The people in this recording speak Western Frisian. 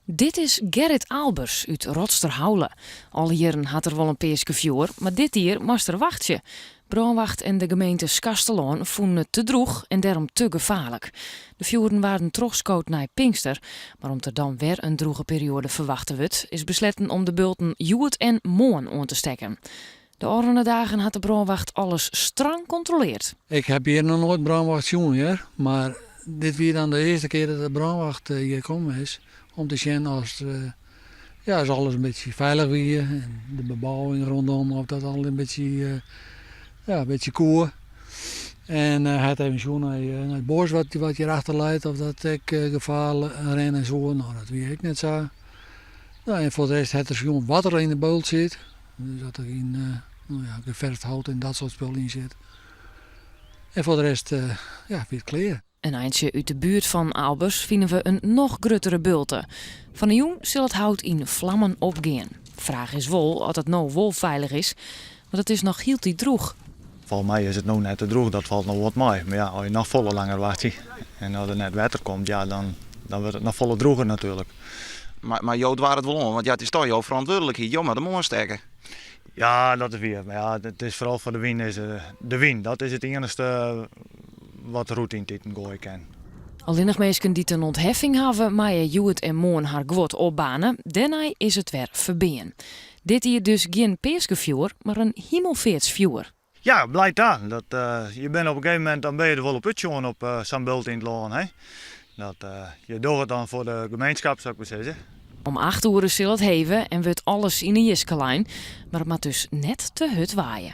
Dit is Gerrit Aalbers út Rotsterhaule. Alle jierren hat er wol in peaskefjoer, mar dit jier moast er wachtsje. Brânwacht en de gemeente Skarsterlân fûnen it te drûch en dêrom te gefaarlik. De fjoeren waarden trochskood nei Pinkster, mar om't der dan wer in drûge perioade ferwachte wurdt, is besletten om de bulten hjoed en moarn oan te stekken. De ôfrûne dagen hat de brânwacht alles strang kontroleard. Ik ha hjir noch noait brânwacht sjoen hear, mar dit wie dan de earste kear dat de brânwacht hjir kommen is om te sjen oft ja, as alles in bytsje feilich wie en de bebouwing rondom oft dat al in bytsje, ja, in bytsje koe. En hy hat even sjoen nei nei it bosk wat wat hjir achter leit oft dat ek gefaar rinne soe. No, dat wie ek net sa. No, en foar de rest hat er sjoen wat der yn de bult sit. Dus dat der gjin no ja, geferfd hout en dat soart spul yn sit. En foar de rest ja, wie it klear. In eintsje út de buert fan Aalbers fine we in noch gruttere bulte. Fan 'e jûn sil it hout yn flammen opgean. Fraach is wol oft it no wol feilich is, want it is noch hieltyd drûch. Folgens my is it no net te drûch, dat falt noch wat mei. Mar ja, as je noch folle langer wachtsje en as der net wetter komt, ja, dan dan wurdt it noch folle drûger natuerlik. Mar jo doare it wol oan, want ja, it is toch jo ferantwurdlikheid. Jo moatte him oanstekke. Ja, dat is wier. Mar ja, it is foaral foar de wyn is de wyn, dat is it iennichste wat roet yn it iten goaie kin. Allinnich minsken dy't in ûntheffing hawwe, meie hjoed en moarn har guod opbaarne. Dêrnei is it wer ferbean. Dit jier dus gjin peaskefjoer, mar in himelfeartsfjoer. Ja, bliid ta. Dat, je binne op in gegeven momint dan binne je der wol op útsjoen op sa'n bult yn it lân. Hè? Dat, je dogge it dan foar de gemeenskap, soe ik mar sizze. Om 8 oere sil it heve en wurdt alles yn 'e jiske lein, mar it moat dus net te hurd waaie.